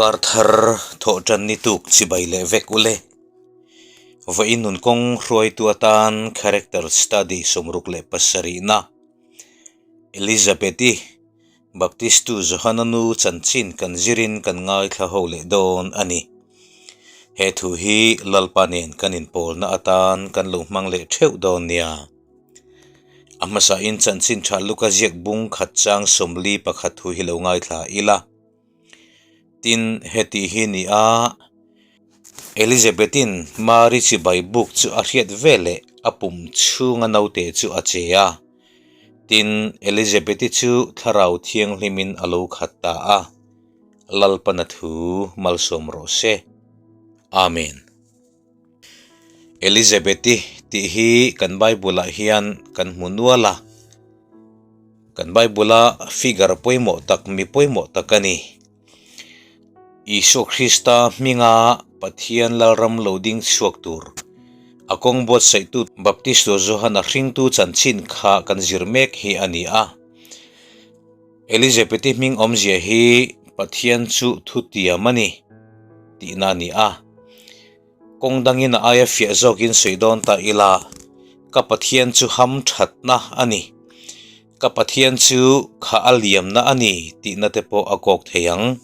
Chawlhkar thar thawhtan ni tuk chibai leh vek ule. Vawiin nun kawng hruaitu atan Character Study 67na Elizabeth-i Baptistu Johana nu chanchin kan zirin kan ngaithla ho leh dawn a ni. He thu hi Lalpa nen kan inpawlna atan kan lo hmang leh theuh dawn nia. A hmasain chanchin tha Luka ziak bung khat chang 41 thu hi lo ngaithla ila. Tin, heti hi ni a, Elizabethin Mari chibai buk chu a hriat veleh a pum chhunga naute chu a che a. Tin, Elizabeti chu Thlarau Thianghlimin a lo khat ta a, Lalpana thu malsawm rawh se. Amen. Elizabeth-i tih hi kan Bible-ah hian kan hmu nual a, kan Bible-a figure pawimawh tak mi pawimawh tak a ni. Isua Krista hminga Pathian Lalram lo ding chhuak tur a kawng buatsaihtu Baptistu Johana hringtu chanchin kha kan zir mek hi a ni a. Elizabeth-i hming awmzia hi Pathian chu thutiam a ni tihna a ni a. Kawng dangin a aia fiah zawkin sawi dawn ta ila, ka Pathian chu ham thatna a ni, ka Pathian chu kha a liamna a ni tihna te pawh a kawk thei ang.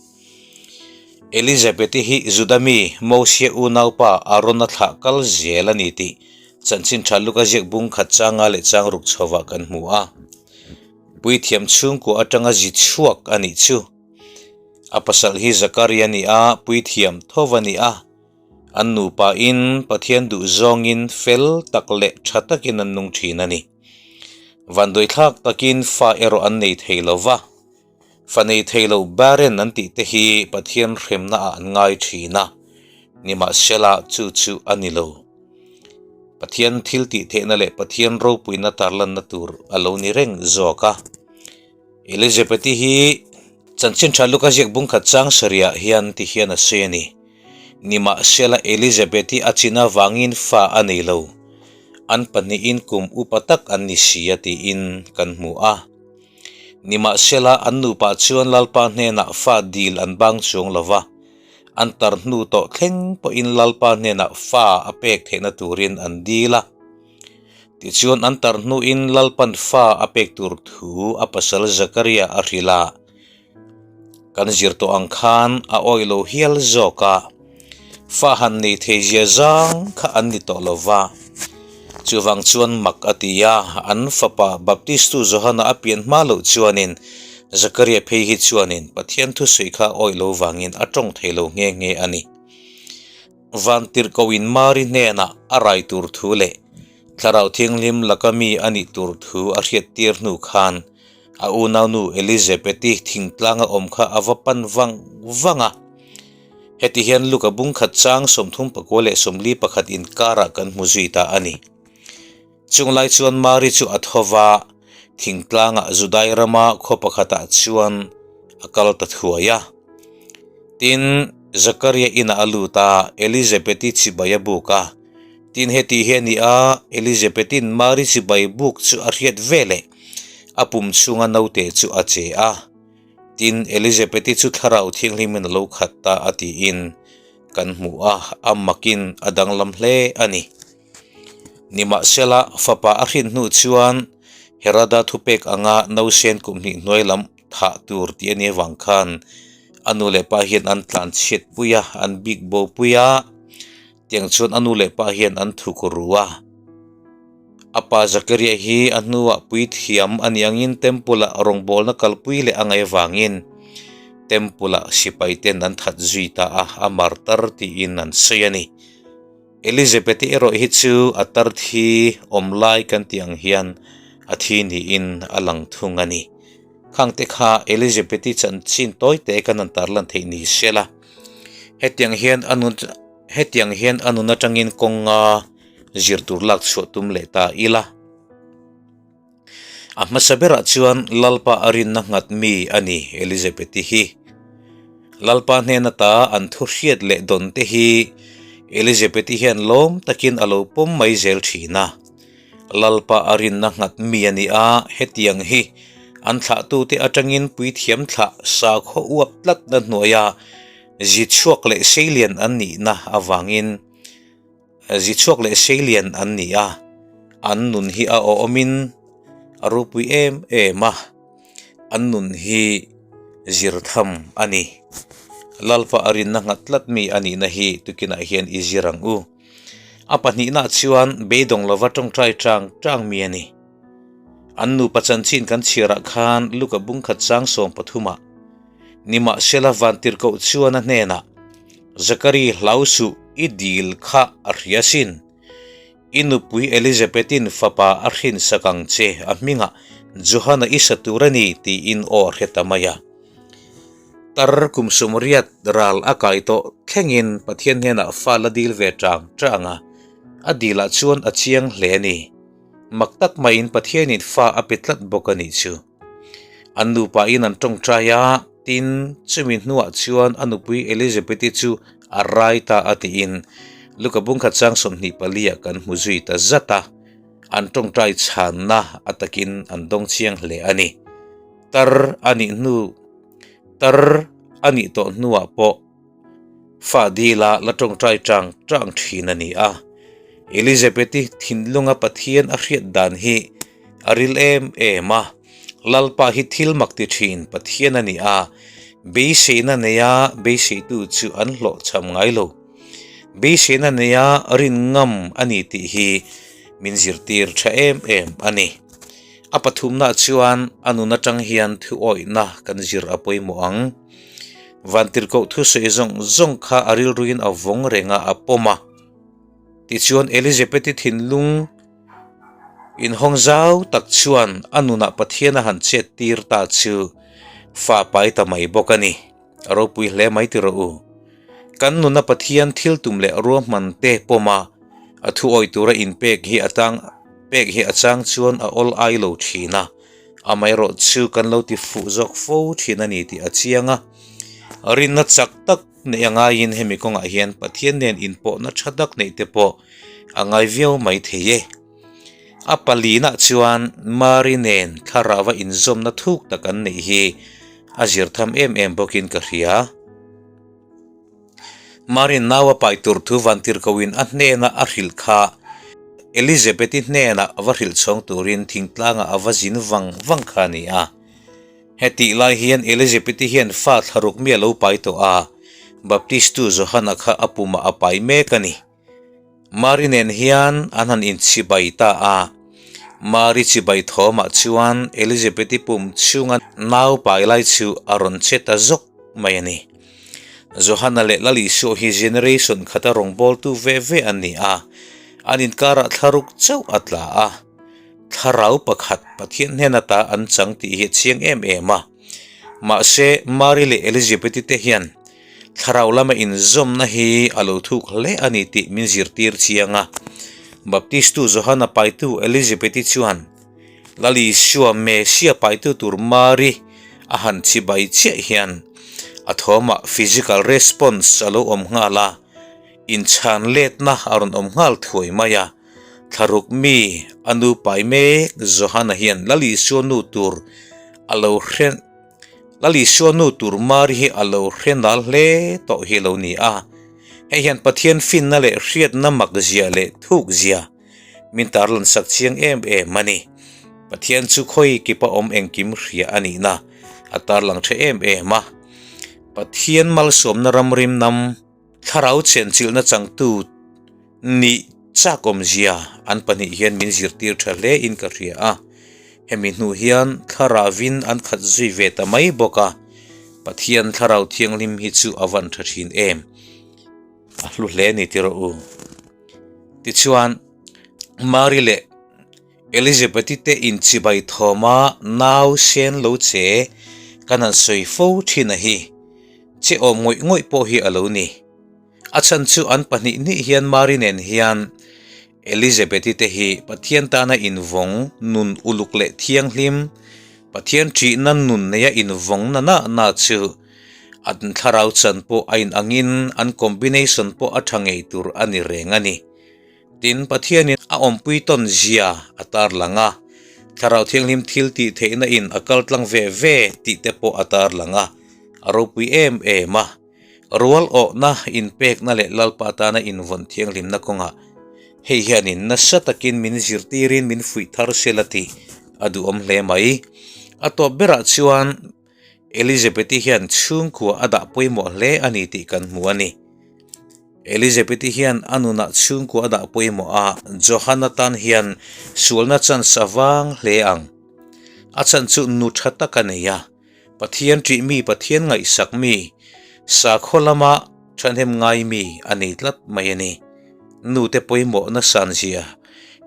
Elizabeth-i hi Juda mi Mosia unaupa Arona thlah kal zel a ni tih chanchin tha Luka ziak bung khat changa leh chang ruk chhovah kan hmu a. Puithiam chhungkua atanga zi chhuak a nih chu. A pasal hi Zakaria ni a, puithiam tho va ni a. An nupa in Pathian duh zawngin fel tak leh tha takin an nung thin a ni. Vanduaithlak takin fa erawh an nei thei lo va. Fa nei thei lo barren an tih te hi Pathian hremna ah an ngai thin a, nimahsela chu chu a ni lo. Pathian thil tih theihna leh Pathian ropuina tarlanna tur a lo ni reng zawk a. Elizabeth-i hi chanchin tha Luka ziak bung khat chang sarihah hian ti hian a sawi a ni. Nimahsela Elizabeth-i a chin avangin fa a nei lo. An pahnihin kum upa tak an ni si a tiin kan hmu a. Nimahsela an nupa chuan Lalpa hnenah fa dil an bang chuang lo va, an tar hnu tawh thleng pawhin Lalpa hnenah fa a pek theihna turin an dil a. Tichuan an tar hnuin Lalpan fa a pek tur thu a pasal Zakaria a hrilh a, kan zir tawh ang khan a awih lo hial zawk a, fa han nei thei zia zang kha an ni tawh lo va. Chuvang chuan mak a ti a, an fapa Baptistu Johana a pian hma loh chuanin Zakaria phei hi chuanin Pathian thusawi kha awih lo vangin a tawng thei lo nghe nghe a ni. Vantirhkohin Mari hnenah a rai tur thu leh Thlarau Thianghlim laka mi a nih tur thu a hriattir hnu khan a unaunu Elizabeth-i thingtlanga awm kha a va pan vang vang a. Heti hian Luka bung khat chang 39 leh 41 inkarah kan hmu zui ta a ni. Chung lai chuan Mari chu a tho va, thingtlangah Judai rama khaw pakhatah chuan a kal ta thuai a. Tin, Zakaria inah a lut a, Elizabeth-i chibai a buk a. Tin, heti hi a ni a, Elizabeth-in Mari chibai buk chu a hriat veleh a pum chhunga naute chu a che a. Tin, Elizabeth-i chu Thlarau Thianghlimin a lo khat ta a tiin kan hmu a, a makin a danglam hle a ni. Nimahsela, fapa a hrin hnu chuan Herada thupek anga nausen kum hnih hnuai lam thah tur tih a nih avang khan a nu leh pa hian an tlan chhiat pui a, an bik bo pui a, tiang chuan a nu leh pa hian an thuk ru a. A pa Zakaria hi a hnuah puithiam a nih angin Temple-ah rawngbawlna kalpui leh a ngaih avangin Temple-ah sipai ten an that zui ta a, a martar tiin an sawi a ni. Elizabeth-i erawh hi chu a tar thi awm lai kan tih ang hian a thi niin a lang thung a ni. Khangte kha Elizabeth-i chanchin tawi te kan han tarlan theih ni se la, hetiang hian a nun hetiang hian a nun atangin kawnga zir tur lak chhuah tum leh ta ila. A hmasa berah chuan Lalpa a rinna nghat mi a ni Elizabeth-i hi. Lalpa hnen ata an thu hriat leh dawn te hi Elizabeth-i hian lawm takin a lo pawm mai zel thin a. Lalpa a rinna nghat mi a ni a, hetiang hi an thlahtute atangin puithiam thlah sakhaw uap tlatna hnuaia. Zichhuak leh seilian an nihna avangin Zichhuak leh seilian an ni a, an nun hi a awhawmin a ropui em em a, an nun hi zir tham a ni. Lalpa a rinna nghat tlat mi a nihna hi tukinah hian i zir ang u. A pahnihna chuan beidawng lova tawngtai chang chang mi a ni. An nupa chanchin kan chhiarah khan Luka bung khat chang 13 ah Nimahsela Vantirhkoh chuan a hnenah, Zakari hlau suh, i dil kha a hria sin. I nupui Elizabetin fapa a hrinsak ang che, a hmingah Johana i sa tur a ni, tiin aw a hre ta mai a. Tar kum sawmriat ral a kai tawh thlengin Pathian hnenah fa la dil ve chang chang a, a dilah chuan a chiang hle a ni. Mak tak maiin Pathianin fa a pe tlat bawk a nih chu. An nupain an tawngtai a, tin, chumi hnuah chuan a nupui Elizabeth-i chu a rai ta a tiin Luka bungkhat chang 24 ah kan hmu zui ta zat a, an tawngtai chhanna a takin an dawng chiang hle a ni. Tar a nih hnu tar a nih tawh hnuah pawh Fa dila la tawngtai chang chang thin a ni a. Elizabeth-i thinlunga Pathian a hriat dan hi a ril em em a. Lalpa hi thil mak ti thin Pathian a ni a, beiseina neia beiseitu chu an hlawhchham ngai lo. Beiseina neia rin ngam a ni tih hi min zirtir tha em em a ni. A pathumna chuan a nun atang hian thuawihna kan zir a pawimawh ang. Vantirhkoh thusawi zawng zawng kha a rilruin a vawng reng a, a pawm a. Tichuan Elizabeth-i thinlung inhawng zau tak chuan a nunah Pathian a han chet tir ta chu fa pai ta mai bawk a ni. A ropui hle mai ti rawh u. Kan nuna Pathian thil tum leh ruahman te pawm a, a thu awih tura inpek hi a tang pek hi a chang chuan a awl ai lo thin a. Amaherawh chu kan lo ti fuh zawk fo thin a ni tih a chiang a, rinna chak tak neih a ngaiin hemi kawngah hian Pathian nen inpawhna tha tak neih te pawh a ngai viau mai thei e. A palinah chuan Mari nen thlarauva inzawmna thuk tak an neih hi a zir tham em em bawkin ka hria. Marin nau a pai tur thu Vantirhkohin a hnena a hrilh kha Elizabeth-i hnenah va hrilh chhawng turin thingtlangah a va zin vang vang kha a ni a. Hetih lai hian Elizabeth-i hian fa thlaruk mi a lo pai tawh a, Baptistu Johana kha a pumah a pai mek a ni. Mari nen hian an han inchibai ta a, Mari chibai thawmah chuan Elizabeth-i pum chhunga nau pai lai chu a rawn che ta zawk mai a ni. Johana leh Lal Isua hi generation khata rawngbawltu ve ve an ni a, an inkarah thlaruk chauh a tla a, thlarau pakhat Pathian hnen ata an chang tih hi a chiang em em a. Mahse, Mari leh Elizabeth-i te hian Thlarau lama inzawmna hi a lo thuk hle a ni tih min zirtir chiang a. Baptistu Johana paitu Elizabeth-i chuan Lal Isua Mesia paitu tur Mari a han chibai chiah hian a thawmah physical response a lo awm nghal a, inchhan letna a rawn awm nghal thuai mai a. Thlaruk mi a nu pai mek Johana hian Lal Isua nu tur a lo hre Lal Isua nu tur Mari hi a lo hre nal hle tawh hi lo ni a. Hei hian Pathian finna leh hriatna mak zia leh thuk zia min tarlan sak chiang em em a ni. Pathian chu khawi kipa awm engkim hria a nihna a tarlang tha em em a. Pathian malsawmna ramrim nam Thlarau chenchilhna changtu nih chak awmzia an pahnih hian min zirtir tha hle in ka hria a, hemi hnu hian thlaravin an khat zui ve ta mai bawk a, Pathian thlarau thianghlim hi chu a van tha thin em, a hlu hle ni ti rawh u. Tichuan, Mari leh Elizabeth-i te inchibai thawma nau sen lo che kan han sawi fo thin a hi, che awm ngawih ngawih pawh hi a lo ni. A chhan chu an pahnih hnih hian Mari nen hian Elizabeth-i te hi Pathian tana invawng nun uluk leh thianghlim, Pathian ṭihna nun neia invawng na na na chu an thlarau chan pawh a inangin an combination pawh a ṭha ngei tur a ni reng a ni. Tin, Pathianin a awmpui tawn zia a tarlang a, Thlarau Thianghlim thil tih theihna in a kal tlang ve ve tih te pawh a tarlang a, a ropui em em a. Rual awhna, inpekna leh Lalpa tana invawn thianghlimna kawngah hei hianin nasa takin min zirtirin min fuih thar sela tih a duhawm hle mai. A tawp berah chuan Elizabeth-i hian chhungkua a dah pawimawh hle a ni tih kan hmu a ni. Elizabeth-i hian a nunah chhungkua a dah pawimawh a, Johana tan hian sualna chance a vang hle ang. A chhan chu nu tha tak a nei a, Pathian ṭih mi, Pathian ngaihsak mi, sakhaw lama ṭhahnem ngai mi a nei tlat mai a ni. Nute pawimawh nasan zia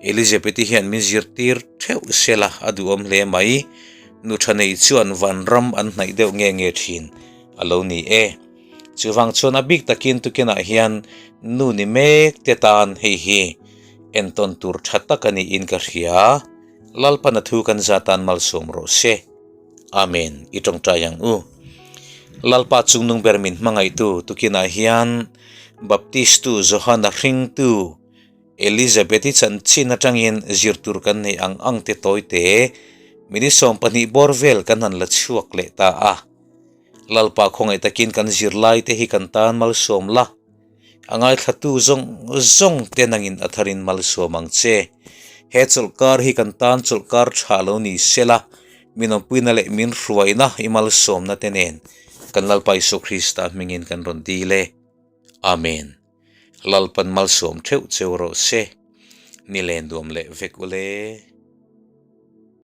Elizabeth-i hian min zirtir ṭheuh sela a duhawm hle mai. Nu ṭha nei chuan vanram an hnaih deuh nge nge ṭhin a lo ni e. Chuvang chuan a bik takin tukinah hian nu ni mek te tan hei hi entawn tur ṭha tak a niin ka hria. Lalpana thu kan za tan malsawm rawh se. Amen, i tawngtai ang u. Lalpa chungnung ber min hmangaihtu tukinah hian Baptistu Johana hringtu Elizabeth-i chanchin atangin zir tur kan nei ang ang te tawite minute 12 bawr vel kan han la chhuak leh ta a. Lalpa khawngaih takin kan zirlai te hi kan tan malsawm la. A ngaithlatu zawng zawng te nangin a tharin malsawm ang che. He chawlhkar hi kan tan chawlhkar tha lo ni sela, min awmpuina leh min hruaina i malsawmna te nen kan Lalpa Isua Krista hmingin kan rawn dil e. Amen. Lalpan malsawm theuh cheu rawh se. Ni len duam leh vek ule.